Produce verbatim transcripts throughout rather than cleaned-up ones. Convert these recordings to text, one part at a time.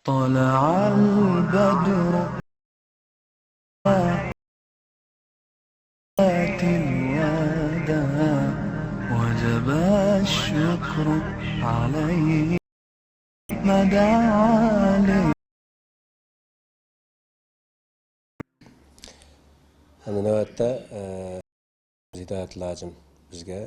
طلع البدر الوداع، وجب الشكر عليه مدى عالي. ئەمدى نۆۋەتتە، ئە، ھىدايەتۇللا ھاجىم بىزگە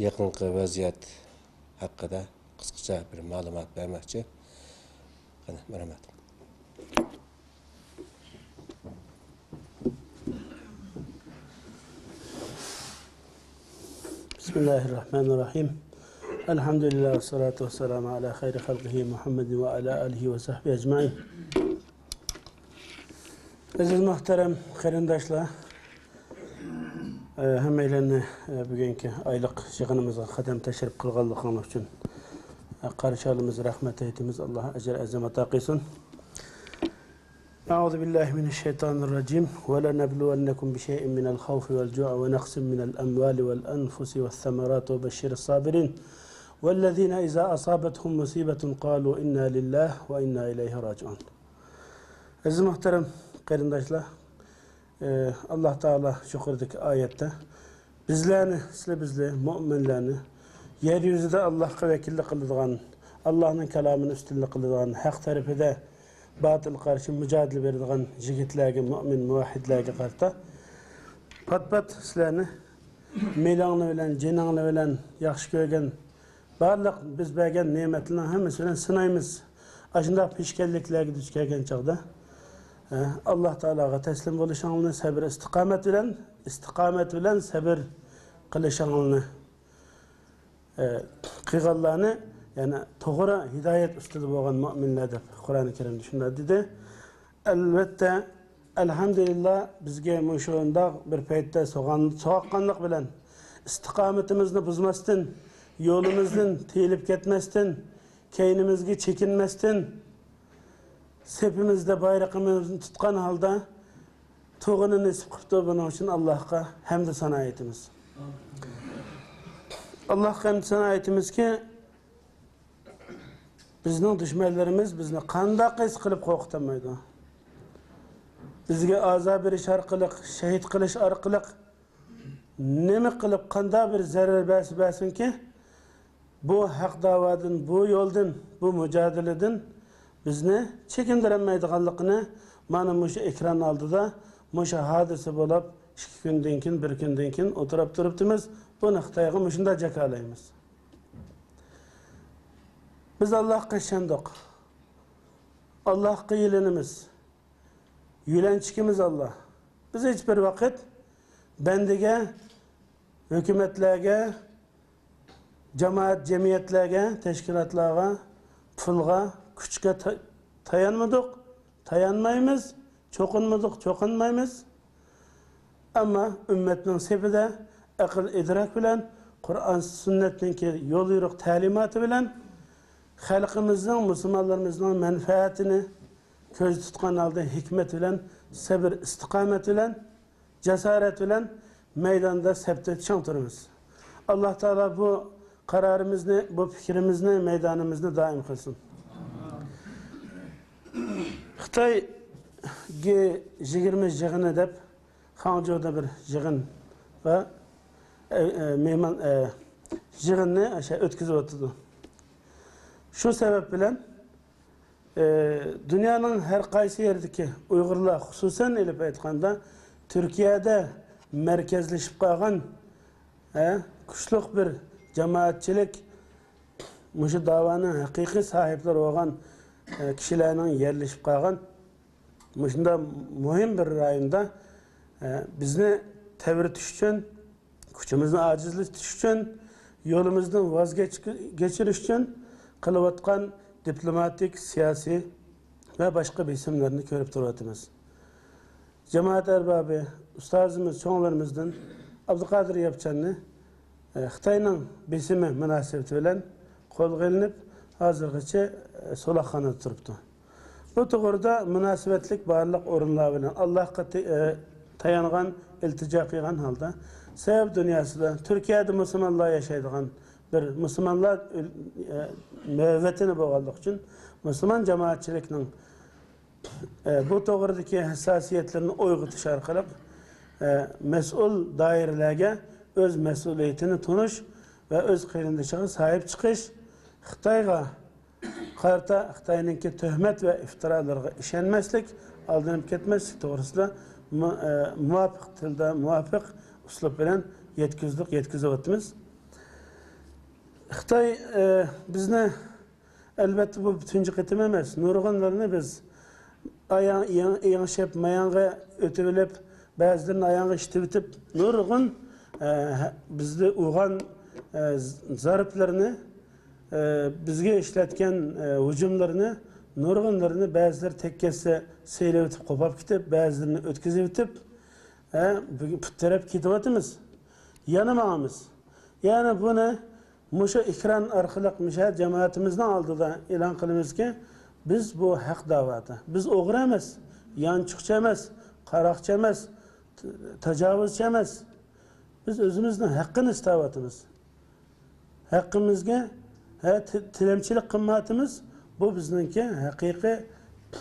يېقىنقى ۋەزىيەت ھەققىدە قىسقىچە بىر مەلۇمات بەرمەكچى. قېنى، مەرھەمەت. بسم الله الرحمن الرحيم. الحمد لله والصلاة والسلام على خير خلقه محمد وعلى آله وصحبه أجمعين. ئەزىز مۆھتەرەم قېرىنداشلار، ئە، ھەممەيلەننى، ئە، بۈگۈنكى ئايلىق يىغىنىمىزغا قەدەم تەشرىپ قىلغانلىقىڭلار ئۈچۈن، ئە، قارشى ئالىمىز، رەھمەت ئېيتىمىز. ئاللا ئەجر ئەزىم ئاتا قىلسۇن. أعوذ بالله من الشيطان الرجيم. ولنبلونكم بشيء من الخوف والجوع ونقص من الأموال والأنفس والثمرات وبشر الصابرين والذين إذا أصابتهم مصيبة قالوا إنا لله وإنا إليه راجعون. ئەزىز مۆھتەرەم قېرىنداشلار، ئى، ئاللا تائالا يۇقىرىدىكى ئايەتتە بىزلەرنى، سىلى بىزلى، مۆمىنلەرنى يەر يۈزىدە ئاللاغا ۋەكىللىك قىلىدىغان، ئاللانىڭ كالامىنى ئۈستۈنلۈك قىلىدىغان، ھەق تەرىپىدە باتىلغا قارشى مۇجادىلە بېرىدىغان يىگىتلەرگە، مۆمىن مۇۋەھھىدلەرگە قارىتا، پات-پات سىلەرنى مېلىڭلار بىلەن، جېنىڭلار بىلەن ياخشى كۆرگەن بارلىق بىز بەرگەن نېمەتلەرنىڭ ھەممىسى بىلەن سىنايمىز. ئاشۇنداق پېشكەللىكلەرگە دۇچ كەلگەن چاغدا، ئە، ئاللا تائالاغا تەسلىم بولۇشۇڭلارنى، سەبر ئىستىقامەت بىلەن، ئىستىقامەت بىلەن سەبر قىلىشىڭلارنى، ئە، قىلغانلارنى، يەنى توغرا ھىدايەت ئۈستىدە بولغان مۆمىنلەر دەپ قۇرئانى كەرىمدە شۇنداق دېدى. ئەلۋەتتە، ئەلھەمدۇلىللا، بىزگە مۇشۇنداق بىر پەيتتە سوغان-، سوغۇققانلىق بىلەن ئىستىقامىتىمىزنى بۇزماستىن، يولىمىزدىن تىيىلىپ كەتمەستىن، كەينىمىزگە چېكىنمەستىن، سېپىمىزدە بايرىقىمىزنى تۇتقان ھالدا تۇرغىنى نېسىپ قىپتۇ. بۇنىڭ ئۈچۈن ئاللاھقا ھەمدۇ سانا ئېيتىمىز. ئاللاھقا ھەمدۇ سانا ئېيتىمىزكى، بىزنىڭ دۈشمەنلىرىمىز بىزنى قانداق ھېس قىلىپ قورقۇتالمايدۇ. بىزگە ئازا بېرىش ئارقىلىق، شېھىت قىلىش ئارقىلىق، نېمە قىلىپ، قانداق بىر زەرەر بەرسە بەرسۇنكى، بۇ ھەق داۋادىن، بۇ يولدىن، بۇ مۇجادىلىدىن بىزنى چېكىندۈرەلمەيدىغانلىقىنى مانا مۇشۇ ئېكران ئالدىدا مۇشۇ ھادىسە بولاپ، ئىككى كۈندىن كېيىن، بىر كۈندىن كېيىن ئولتۇراپ تۇرۇپتىمىز. بۇنى خىتايغا مۇشۇنداق جاكارلايمىز. بىز ئاللاھقا ئىشەندۇق. ئاللاھقا يېلىنىمىز. يۆلەنچۈكىمىز ئاللا. بىز ھېچ بىر ۋاقىت بەندىگە، ھۆكۈمەتلەرگە، جامائەت، جەمئىيەتلەرگە، تەشكىلاتلارغا، پۇلغا، كۈچكە تا-، تايانمىدۇق، تايانمايمىز، چوقۇنمىدۇق، چوقۇنمايمىز. ئەمما ئۈممەتنىڭ سېپىدە ئەقىل-ئىدراك بىلەن، قۇرئان سۈننەتنىڭكى يول-يورۇق تەلىماتى بىلەن، خەلقىمىزنىڭ، مۇسۇلمانلىرىمىزنىڭ مەنپەئەتىنى كۆزدە تۇتقان ھالدا ھېكمەت بىلەن، سەبر-ئىستىقامەت بىلەن، جاسارەت بىلەن مەيداندا سەپتە چىڭ تۇرىمىز. ئاللا تائالا بۇ قارارىمىزنى، بۇ پىكرىمىزنى، مەيدانىمىزنى دائىم قىلسۇن. خىتاي جى يىگىرمە يىغىنى دەپ خاڭجۇدا بىر يىغىن ۋە، ئە، ئە، مېھمان، ئە، يىغىننى ئاشۇ ئۆتكۈزۈۋاتىدۇ. شۇ سەۋەب بىلەن، ئە، دۇنيانىڭ ھەر قايسى يېرىدىكى ئۇيغۇرلار، خۇسۇسەن ئېلىپ ئېيتقاندا، تۈركىيەدە مەركەزلىشىپ قالغان، ئە، كۈچلۈك بىر جامائەتچىلىك، مۇشۇ داۋانىڭ ھەقىقىي ساھىبلىرى بولغان، ئە، كىشىلەرنىڭ يەرلىشىپ قالغان مۇشۇنداق مۇھىم بىر رايوندا، ئە، بىزنى تەۋرىتىش ئۈچۈن، كۈچىمىزنى ئاجىزلىتىش ئۈچۈن، يولىمىزدىن ۋاز كەچ-، كەچۈرۈش ئۈچۈن قىلىۋاتقان دىپلوماتىك، سىياسىي ۋە باشقا بېسىملىرىنى كۆرۈپ تۇرۇۋاتىمىز. جامائەت ئەربابى، ئۇستازىمىز، چوڭلىرىمىزدىن ئابدۇقادىر ياپچاننى، ئە، خىتاينىڭ بېسىمى مۇناسىۋىتى بىلەن قولغا ئېلىنىپ، ھازىرغىچە، ئە، سولاقخانىدا تۇرۇپتۇ. بۇ توغرىدا مۇناسىۋەتلىك بارلىق ئورۇنلار بىلەن ئاللاھقا تى-، ئە، تايانغان، ئىلتىجا قىلغان ھالدا، سەۋەب دۇنياسىدا تۈركىيەدە مۇسۇلمانلار ياشايدىغان بىر مۇسۇلمانلار ئۆل-، ئە، ۋەتىنى بولغانلىقى ئۈچۈن مۇسۇلمان جامائەتچىلىكنىڭ، ئە، بۇ توغرىدىكى ھەسساسىيەتلىرىنى ئويغىتىش ئارقىلىق، ئە، مەسئۇل دائىرىلەرگە ئۆز مەسئۇلىيىتىنى تونۇش ۋە ئۆز قېرىندىشىغا ساھىب چىقىش، خىتايغا قارىتا خىتاينىڭكى تۆھمەت ۋە ئىفتىرالىرىغا ئىشەنمەسلىك، ئالدىنىپ كەتمەسلىك توغرىسىدا مۇ-، ئە، مۇۋاپىق تىلدا، مۇۋاپىق ئۇسلۇب بىلەن يەتكۈزدۇق، يەتكۈزۈۋاتىمىز. خىتاي، ئە، بىزنى، ئەلۋەتتە، بۇ تۇنجى قېتىم ئەمەس. نۇرغۇنلىرىنى بىز ئاياڭ-، يېڭ-، يېڭىشىپ، ماياڭغا ئۆتۈۋېلىپ، بەزىلىرىنى ئاياڭغا ئىشتىۋېتىپ، نۇرغۇن، ئە، بىزدە ئۇرغان، ئە، زەربىلىرىنى، ئە، بىزگە ئىشلەتكەن، ئە، ھۇجۇملىرىنى نۇرغۇنلىرىنى بەزىلىرى تەگكەچسە سېلىۋېتىپ قوپاپ كېتىپ، بەزىلىرىنى ئۆتكۈزۈۋېتىپ، ئە، بۈگۈن پۇت تىرەپ كېتىۋاتىمىز. يەنە ماڭىمىز. يەنە بۇنى مۇشۇ ئېكران ئارقىلىق مۇشۇ جامائىتىمىزنىڭ ئالدىدا ئېلان قىلىمىزكى، بىز بۇ ھەق دەۋادا. بىز ئوغرى ئەمەس، يانچۇقچى ئەمەس، قاراقچى ئەمەس، تاجاۋۇزچى ئەمەس. بىز ئۆزىمىزنىڭ ھەققىنى ئىستەۋاتىمىز. ھەققىمىزگە، ھە، تى-، تىلەمچىلىك قىلمايۋاتىمىز. بۇ بىزنىڭكى ھەقىقىي،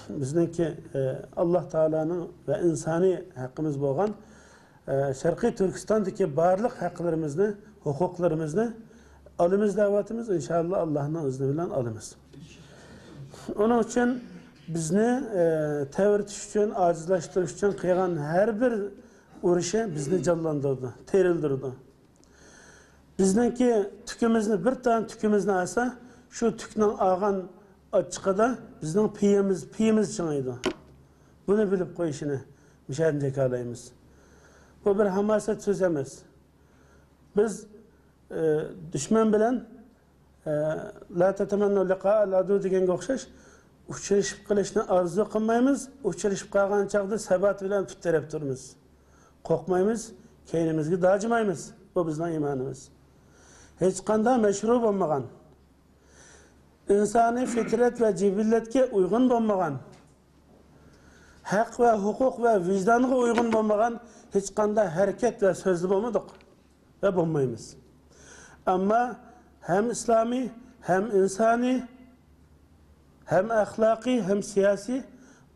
بىزنىڭكى، ئە، ئاللا تائالانىڭ ۋە ئىنسانىي ھەققىمىز بولغان، ئە، شەرقىي تۈركىستاندىكى بارلىق ھەقلىرىمىزنى، ھوقۇقلىرىمىزنى ئالىمىز دەۋاتىمىز. ئىنشاللا، ئاللانىڭ ئىزنى بىلەن ئالىمىز. ئۇنىڭ ئۈچۈن بىزنى، ئە، تەۋرىتىش ئۈچۈن، ئاجىزلاشتۇرۇش ئۈچۈن قىلغان ھەر بىر ئۇرۇشى بىزنى جانلاندۇرىدۇ، تىرىلدۈرىدۇ. بىزنىڭكى تۈكىمىزنى، بىر دانە تۈكىمىزنى ئالسا، شۇ تۈكنىڭ ئالغان ئاچچىقىدا بىزنىڭ پېيىمىز، پېيىمىز چىڭىيدۇ. بۇنى بىلىپ قويۇشىنى مۇشەدىن جاكارلايمىز. بۇ بىر ھاماسەت سۆز ئەمەس. بىز، ئە، دۈشمەن بىلەن، ئە، لا تەتەمەننەۋ لىقائەل ئەدۇ دېگەنگە ئوخشاش، ئۇچرىشىپ قېلىشنى ئارزۇ قىلمايمىز، ئۇچرىشىپ قالغان چاغدا سەبات بىلەن پۇت تىرەپ تۇرىمىز. قورقمايمىز، كەينىمىزگە داجىمايمىز. بۇ بىزنىڭ ئىمانىمىز. ھېچقانداق مەشرۇ بولمىغان، ئىنسانىي فىترەت ۋە جىبىللەتكە ئۇيغۇن بولمىغان، ھەق ۋە ھوقۇق ۋە ۋىجدانغا ئۇيغۇن بولمىغان ھېچقانداق ھەرىكەت ۋە سۆزنى بولمىدۇق ۋە بولمايمىز. ئەمما ھەم ئىسلامىي، ھەم ئىنسانىي، ھەم ئەخلاقىي، ھەم سىياسىي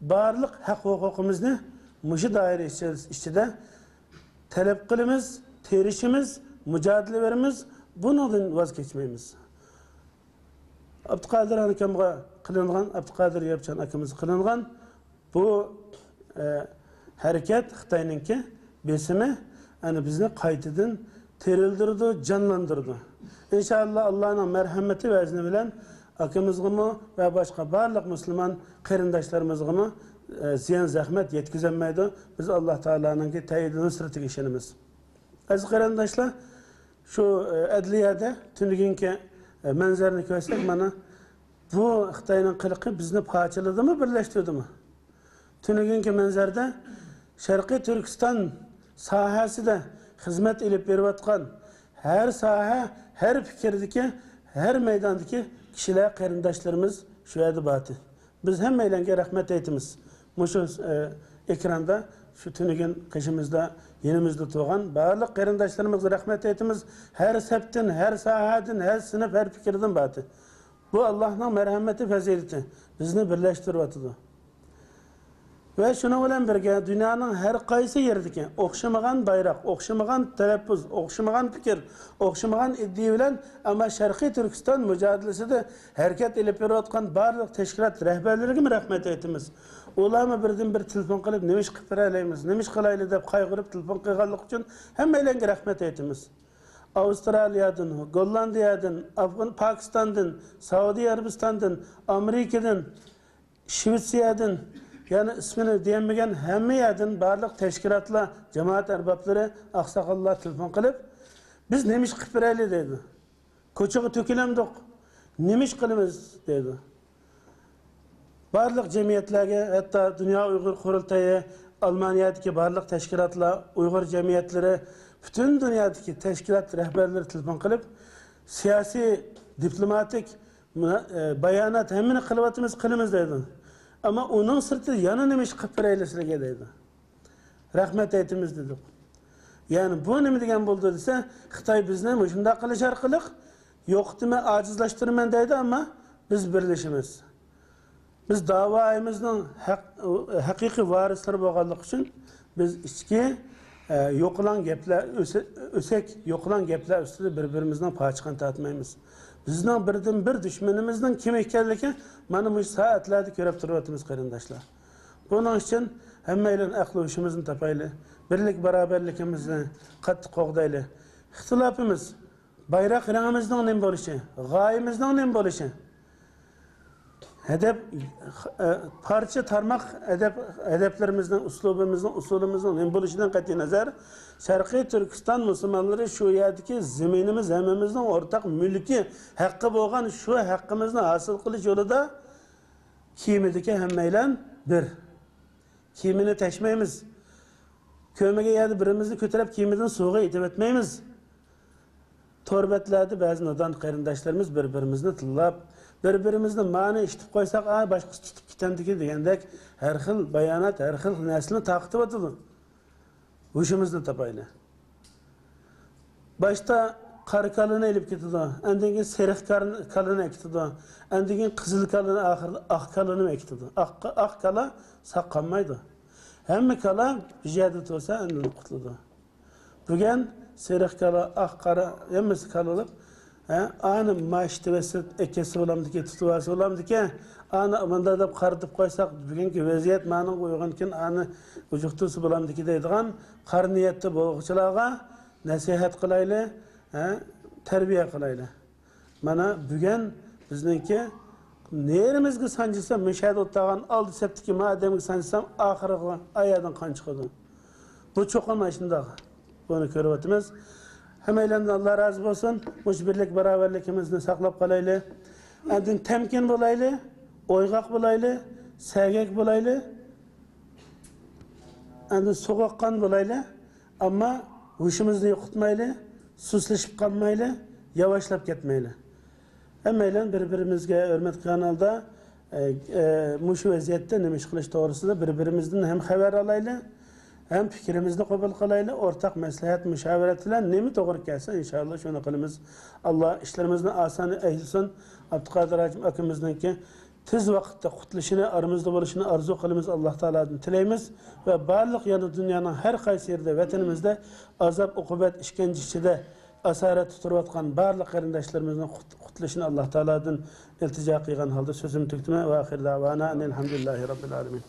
بارلىق ھەق-ھوقۇقىمىزنى مۇشۇ دائىرە ئىچ-، ئىچىدە تەلەپ قىلىمىز، تىرىشىمىز، مۇجادىلە بېرىمىز، بۇنىڭدىن ۋاز كەچمەيمىز. ئابدۇقادىر ئاكامغا قىلىنغان، ئابدۇقادىر ياپچان ئاكىمىزغا قىلىنغان بۇ، ئە، ھەرىكەت، خىتاينىڭكى بېسىمى، ئەنە، بىزنى قايتىدىن تىرىلدۈرىدۇ، جانلاندۇرىدۇ. ئىنشاللا، ئاللانىڭ مەرھەمىتى ۋە ئىزنى بىلەن ئاكىمىزغىمۇ ۋە باشقا بارلىق مۇسۇلمان قېرىنداشلىرىمىزغىمۇ، ئە، زىيان، زەخمەت يەتكۈزەلمەيدۇ. بىز ئاللا تائالانىڭكى تەئيىدى نۇسرىتىگە ئىشىنىمىز. ئەزىز قېرىنداشلار، شۇ، ئە، ئەدلىيەدە تۈنۈگۈنكى، ئە، مەنزەرىنى كۆرسەك، مانا، بۇ خىتاينىڭ قىلىقى بىزنى پارچىلىدىمۇ، بىرلەشتۈردىمۇ؟ تۈنۈگۈنكى مەنزەردە شەرقىي تۈركىستان ساھەسىدە خىزمەت ئېلىپ بېرىۋاتقان ھەر ساھە، ھەر پىكىردىكى، ھەر مەيداندىكى كىشىلەر، قېرىنداشلىرىمىز شۇ يەردە بارتى. بىز ھەممەيلەنگە رەھمەت ئېيتىمىز. مۇشۇ، ئە، ئېكراندا شۇ تۈنۈگۈن قېشىمىزدا، يېنىمىزدا تۇرغان بارلىق قېرىنداشلىرىمىزغا رەھمەت ئېيتىمىز. ھەر سەپتىن، ھەر ساھەدىن، ھەر سىنىپ، ھەر پىكىردىن بارتى. بۇ ئاللاھنىڭ مەرھەمىتى، پەزىلىتى. بىزنى بىرلەشتۈرۈۋاتىدۇ. ۋە شۇنىڭ بىلەن بىرگە، دۇنيانىڭ ھەر قايسى يېرىدىكى ئوخشىمىغان بايراق، ئوخشىمىغان تەلەپپۇز، ئوخشىمىغان پىكىر، ئوخشىمىغان ئىدىيە بىلەن، ئەمما شەرقىي تۈركىستان مۇجادىلىسىدە ھەرىكەت ئېلىپ بېرىۋاتقان بارلىق تەشكىلات رەھبەرلىرىگىمۇ رەھمەت ئېيتىمىز. ئۇلارمۇ بىردىن بىر تېلېفون قىلىپ، نېمە ئىش قىلىپ بېرەلەيمىز، نېمە ئىش قىلايلى دەپ قايغۇرۇپ تېلېفون قىلغانلىقى ئۈچۈن ھەممەيلەنگە رەھمەت ئېيتىمىز. ئاۋسترالىيەدىن، گوللاندىيەدىن، ئافغان-، پاكىستاندىن، سەئۇدى ئەرەبىستاندىن، ئامېرىكىدىن، شىۋېتسىيەدىن، يەنە ئىسمىنى دېيەلمىگەن ھەممە يەردىن بارلىق تەشكىلاتلار، جامائەت ئەربابلىرى، ئاقساقاللار تېلېفون قىلىپ، بىز نېمە ئىش قىلىپ بېرەيلى دەيدۇ. كوچىغا تۆكۈلەمدۇق، نېمە ئىش قىلىمىز دەيدۇ. بارلىق جەمئىيەتلەرگە، ھەتتا دۇنيا ئۇيغۇر قۇرۇلتىيى، ئالمانىيەدىكى بارلىق تەشكىلاتلار، ئۇيغۇر جەمئىيەتلىرى، پۈتۈن دۇنيادىكى تەشكىلات رەھبەرلىرى تېلېفون قىلىپ، سىياسىي، دىپلوماتىك، مۇنا-، ئە، بايانات، ھەممىنى قىلىۋاتىمىز، قىلىمىز دەيدۇ. ئەمما ئۇنىڭ سىرتىدا يەنە نېمە ئىش قىلىپ بېرەيلى سىلەرگە دەيدۇ. رەھمەت ئېيتىمىز دېدۇق. يەنى بۇ نېمە دېگەن بولدى دېسە، خىتاي بىزنى مۇشۇنداق قىلىش ئارقىلىق يوقىتىمەن، ئاجىزلاشتۇرىمەن دەيدۇ، ئەمما بىز بىرلىشىمىز. بىز داۋايىمىزنىڭ ھەق-، ھەقىقىي ۋارىسلىرى بولغانلىقى ئۈچۈن بىز ئىچكى، ئە، يوقىلاڭ گەپلەر، ئۆسە-، ئۆسەك يوقىلاڭ گەپلەر ئۈستىدە بىر-بىرىمىزنىڭ پاچىقىنى تارتمايمىز. بىزنىڭ بىردىن بىر دۈشمىنىمىزنىڭ كىم ئىكەنلىكى مانا مۇشۇ سائەتلەردە كۆرۈپ تۇرۇۋاتىمىز، قېرىنداشلار. بۇنىڭ ئۈچۈن ھەممەيلەن ئەقلى ھوشىمىزنى تاپايلى، بىرلىك باراۋەرلىكىمىزنى قاتتىق قوغدايلى. ئىختىلاپىمىز بايراق رەڭىمىزنىڭ نېمە بولۇشى، غايىمىزنىڭ نېمە بولۇشى، ھەدەپ، ئە، پارچە تارماق ھەدەپ، ھەدەپلىرىمىزنىڭ، ئۇسلۇبىمىزنىڭ، ئۇسۇلىمىزنىڭ نېمە بولۇشىدىن قەتئىينەزەر، شەرقىي تۈركىستان مۇسۇلمانلىرى شۇ يەردىكى زېمىنىمىز ھەممىمىزنىڭ ئورتاق مۈلكى، ھەققى بولغان شۇ ھەققىمىزنى ھاسىل قىلىش يولىدا كېمىدىكى ھەممەيلەن بىر. كېمىنى تەشمەيمىز. كۆرمىگەن يەردە بىرىمىزنى كۆتۈرۈپ كېمىدىن سۇغا ئېتىۋەتمەيمىز. تور بەتلەردە بەزى نادان قېرىنداشلىرىمىز بىر-بىرىمىزنى تىللاپ، بىر-بىرىمىزنى مانى ئىشتىپ قويساق، ئا، باشقىسى تۇتۇپ كېتەمدىكىن دېگەندەك ھەر خىل بايانات، ھەر خىل نەرسىنى تارقىتىۋاتىدۇ. ھوشىمىزنى تاپايلى. باشتا قارا كالىنى ئېلىپ كېتىدۇ، ئاندىن كېيىن سېرىق كار-، كالىنى ئەكېتىدۇ، ئاندىن كېيىن قىزىل كالىنى، ئاخىرىدا ئاق كالىنىمۇ ئەكېتىدۇ. ئاق، ئاق كالا ساق قالمايدۇ. ھەممە كالا بىر يەردە تۇرسا ئاندىن قۇتۇلىدۇ. بۈگۈن سېرىق كالا، ئاق قارا ھەممىسى كالا بولۇپ، ھە، ئانى ماشتىۋەسە ئەكەتسە بولامدىكى، تۇتۇۋالسا بولامدىكى، ئانى مۇنداق دەپ قارىتىپ قويساق، بۈگۈنكى ۋەزىيەت مانىڭغا ئۇيغۇنكىن، ئانى ئۇجۇقتۇرسا بولامدىكى دەيدىغان قارا نىيەتتە بولغۇچىلارغا نەسىھەت قىلايلى، ھە، تەربىيە قىلايلى. مانا بۈگۈن بىزنىڭكى نېرىمىزگە سانجىسام، مۇشۇ يەردە ئولتۇرغان ئالدى سەپتىكى ما ئادەمگە سانجىسام، ئاخىرىغا ئاياغدىن قان چىقىدۇ. بۇ چوقۇم ئاشۇنداق. بۇنى كۆرۈۋاتىمىز. ھەممەيلەندىن ئاللا رازى بولسۇن. مۇشۇ بىرلىك باراۋەرلىكىمىزنى ساقلاپ قالايلى. ئاندىن تەمكىن بولايلى، ئويغاق بولايلى، سەگەك بولايلى. ئاندىن سوغۇققان بولايلى. ئەمما ھوشىمىزنى يوقىتمايلى، سۇسلىشىپ قالمايلى، ياۋاشلاپ كەتمەيلى. ھەممەيلەن بىر-بىرىمىزگە ھۆرمەت قىلغان ھالدا، ئە، ئە، مۇشۇ ۋەزىيەتتە نېمە ئىش قىلىش توغرىسىدا بىر-بىرىمىزدىن ھەم خەۋەر ئالايلى، ھەم پىكرىمىزنى قوبۇل قىلايلى، ئورتاق مەسلىھەت، مۇشاۋىرەت بىلەن نېمە توغرا كەلسە، ئىنشائاللا شۇنى قىلىمىز. ئاللا ئىشلىرىمىزنى ئاسان ئەيلىسۇن. ئابدۇقادىر ھاجىم ئاكىمىزنىڭكى تېز ۋاقىتتا قۇتۇلۇشىنى، ئارىمىزدا بولۇشىنى ئارزۇ قىلىمىز، ئاللا تائالادىن تىلەيمىز ۋە بارلىق يەنە دۇنيانىڭ ھەر قايسى يېرىدە، ۋەتىنىمىزدە ئازاب، ئوقۇبەت، ئىشكەنجە ئىچىدە ئاسارەتتە تۇرۇۋاتقان بارلىق قېرىنداشلىرىمىزنىڭ قۇت-، قۇتۇلۇشىنى ئاللا تائالادىن ئىلتىجا قىلغان ھالدا سۆزۈمنى تۈگىتىمەن. ۋە ئاخىر دەۋانا ئەنىل ھەمدۇلىللاھى رەببىل ئالەمىن.